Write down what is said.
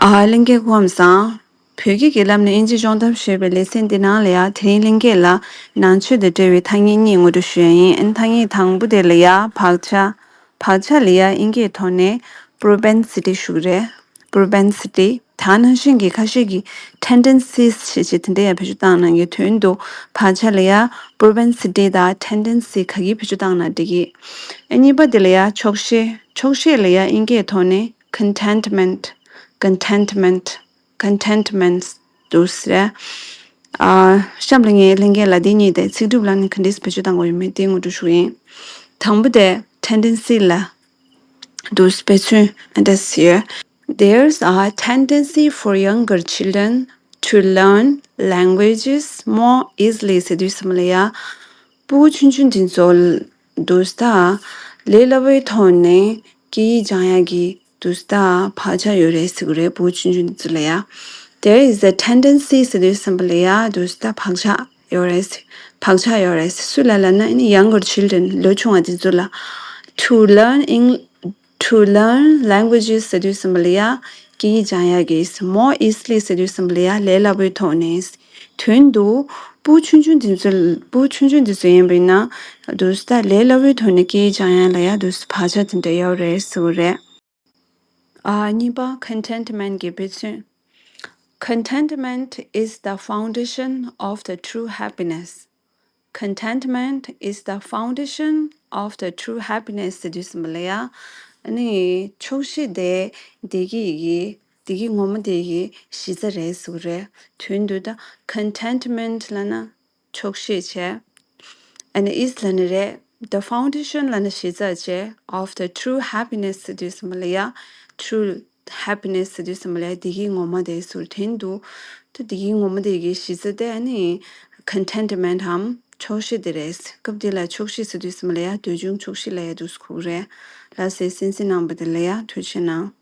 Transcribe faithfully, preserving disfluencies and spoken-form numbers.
ཨ། ལྷན་རྒྱས་སྐུ་ཁམས་བཟང་། བོད་སྐད་ཀྱི་ལམ་ནས་དབྱིན་ཇི་སྦྱོང་གཏམ་ཞེས་པའི་ལེ་ཚན་འདི་ནང་ལ་ཡ་དེ་རིང་ལྷན་རྒྱས་ལ་ནང་ཆོས་དང་འབྲེལ་བའི་ཐ་སྙད་གཉིས་ངོ་སྤྲོད་ཞུ་ཡ་ཡིན། ཨ་ནི་ཐ་སྙད་དང་པོ་དེ་ལ་ཡ་བག་ཆགས། བག་ཆགས་ལ་ཡ་དབྱིན་སྐད་ཐོག་ནས་propensity ཞུ་གི་རེད། propensity། ད་ནང་བཞིན་གྱི་ཁ་ཤས་ཀྱིས་tendencies ཞེས་བྱས་དེ་འདྲ་ཡ་བེད་སྤྱོད་བཏང་གནང་གི། དོན་དུ་བག་ཆགས་ལ་ཡ་propensity དང་tendency ག་གིས་བེད་སྤྱོད་བཏང་ན་འགྲིག་གི། ཨ། གཉིས་པ་དེ་ལ་ཡ་ཆོག་ཤེས། ཆོག་ཤེས་ལ་ཡ་དབྱིན་སྐད་ཐོག་ནས་contentment། contentment། contentment འདུག་ཟེར། ཨ། གཤམ་ལ་ངས་ལྷན་རྒྱས་ལ་འདི་གཉིས་དེ་ཚིག་གྲུབ་ལ་ནི་ག་འདྲས་བེད་སྤྱོད་བཏང་དགོས་ཡོད་མེད་དེ་ངོ་སྤྲོད་ཞུ་གི་ཡིན། དང་པོ་དེ་tendency ལ་འདུག་དཔེ་མཚོན་ཨ་འདྲ་ཟེར། There's a tendency for younger children to learn languages more easily ཟེར་དུས་ཙམ་ལ་ཡ། སྤུ་གུ་ཆུང་ཆུང་འདི་ཚོ་འདུག་ད་ལས་སླ་པོའི་ཐོག་ནས་སྐད་ཡིག་སྦྱང་ཡག་གི་འདུག་ད་བག་ཆགས་ཡོད་རེད་ཟེར་གི་རེད། སྤུ་གུ་ཆུང་ཆུང་འདི་ཚོ་ལ་ཡ། There is a tendency ཟེར་དུས་ཙམ་པ་ལ་ཡ་འདུག་ད་བག་ཆགས་ཡོད་རེད། བག་ཆགས་ཡོད་རེད། སུ་ལ་ལབ་ན་ཨ་ནི་younger children ལོ་ཆུང་བ་འདི་ཚོ་ལ། To learn Eng- to learn languages ཟེར་དུས་ཙམ་པ་ལ་ཡ་སྐད་ཡིག་སྦྱང་ཡག་གི། more easily ཟེར་དུས་ཙམ་པ་ལ་ཡ་ལས་སླ་པོའི་ཐོག་ནས། དོན་དུ་སྤུ་གུ་ཆུང་ཆུང་འདི་ཚོ། སྤུ་གུ་ཆུང་ཆུང་འདི་ཚོ་ཡིན་པ་ཡིན་ན་འདུག་ད་ལས་སླ་པོའི་ཐོག་ནས་སྐད་ཡིག་སྦྱང་ཡག་ལ་ཡ་འདུག་བག་ཆགས་དེ་འདྲ་ཡོད་རེད་ཟེར་གི་རེད། ཨ། གཉིས་པ་contentment གྱི་དཔེ་མཚོན། Contentment is the foundation of the true happiness. Contentment is the foundation of the true happiness ཟེར་དུས་ཙམ་པ་ལ་ཡ། ཨ་ནི་ཆོག་ཤེས་དེ་བདེ་སྐྱིད་ཀྱི། བདེ་སྐྱིད་ངོ་མ་དེ་གི་གཞི་རྩ་རེད་ཟེར་གི་རེད། དོན་དུ་ད་contentment ལབ་ན་ཆོག་ཤེས་བྱས། ཨ་ནི་is ལབ་ན་རེད། the foundation ལབ་ན་གཞི་རྩ་བྱས། of the true happiness ཟེར་དུས་ཙམ་པ་ལ་ཡ། true happiness ཟེར་དུས་ཙམ་པ་ལ་ཡ་བདེ་སྐྱིད་ངོ་མ་དེ་ཟེར། དོན་དུ་ད་བདེ་སྐྱིད་ངོ་མ་དེ་གི་གཞི་རྩ་དེ་ཨ་ནི་contentment འམ་ཆོག་ཤེས་དེ་རེད། སྐབས་འདི་ལ་ཆོག་ཤེས་ཟེར་དུས་ཙམ་པ་ལ་ཡ་འདོད་ཆུང་ཆོག་ཤེས་ལ་ཡ་འདུག་ཟེར་གི་རེད། ལགས་སེ། གསན་གཟིགས་གནང་བ་དེ་ལ་ཡ་ཐུགས་རྗེ་གནང་།